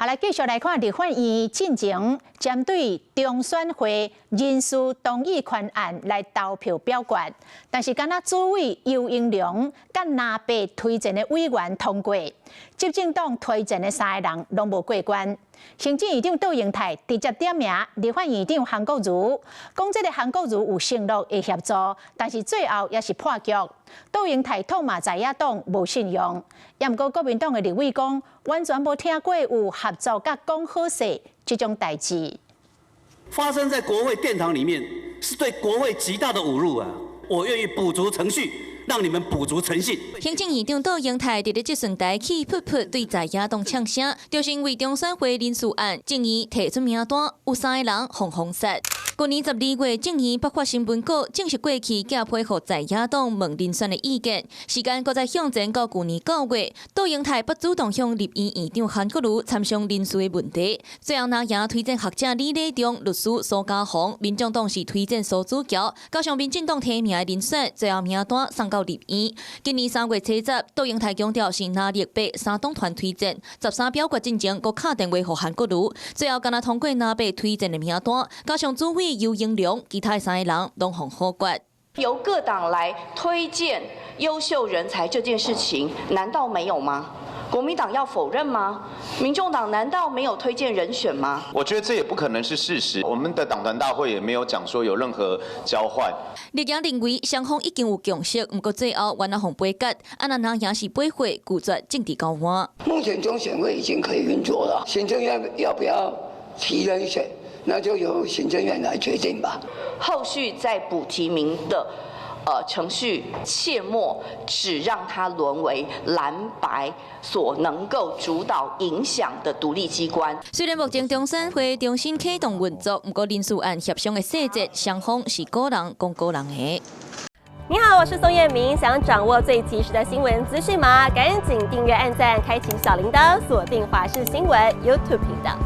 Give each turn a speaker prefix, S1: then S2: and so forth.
S1: 好，來繼續來看立法院進前針對中選會人事動議權案來投票表決，但是敢若主委游盈隆佮藍白推薦的委員通過，執政黨推薦的三个人攏無過關。行政院長卓榮泰直接點名立法院長韓國瑜，講這个韓國瑜有承諾會協助，但是最後也是破局。卓榮泰痛罵在野黨無信用，也毋過國民黨的立委講，完全無聽過有合作佮講好勢這種代誌。
S2: 發生在國會殿堂裡面，是對國會極大的侮辱啊！我願意補足程序，讓你們補足誠信。
S3: 行政院長卓榮泰佇咧質詢台氣噗噗對在野黨嗆聲，就是因為中選會人事案，眾議提出名單，有三个人予封殺。去年12月，眾院頒發新聞稿，正式過去寄批予在野黨問人選的意見。時間閣再向前到舊年9月，卓榮泰不主動向立院院長韓國瑜參詳人事的問題，最後藍營推薦學者李禮中、律師蘇嘉宏，民眾黨是推薦蘇子喬，加上民進黨提名的人選，最後名單送到立院。今年3月初10，卓榮泰強調是藍綠白三黨團推薦，13表決進前，閣敲電話予韓國瑜，最後敢若通過藍白推薦的名單，加上主委游盈隆，其他三个人攏予否決。
S4: 由各黨來推薦優秀人才這件事情，難道沒有嗎？國民黨要否認嗎？民眾黨難道沒有推薦人選嗎？
S5: 我覺得這也不可能是事實。我們的黨團大會也沒有講說有任何交換。
S3: 綠營認為雙方已經有共識，毋過最後原來予杯葛，啊若藍營是背會拒絕政治交換。
S6: 目前中選會已經可以運作了，行政院要不要提人選，那就由行政院來決定吧。
S4: 後續再補提名的程序，切莫只讓它淪為藍白所能夠主導影響的獨立機關。
S3: 雖然目前中選會重新啟動運作，毋過人事案協商的細節，雙方是各人講各人的。
S7: 你好，我是宋彥明，想掌握最及時的新聞資訊嗎？趕緊訂閱、按讚、開啟小鈴鐺，鎖定華視新聞 YouTube 頻道。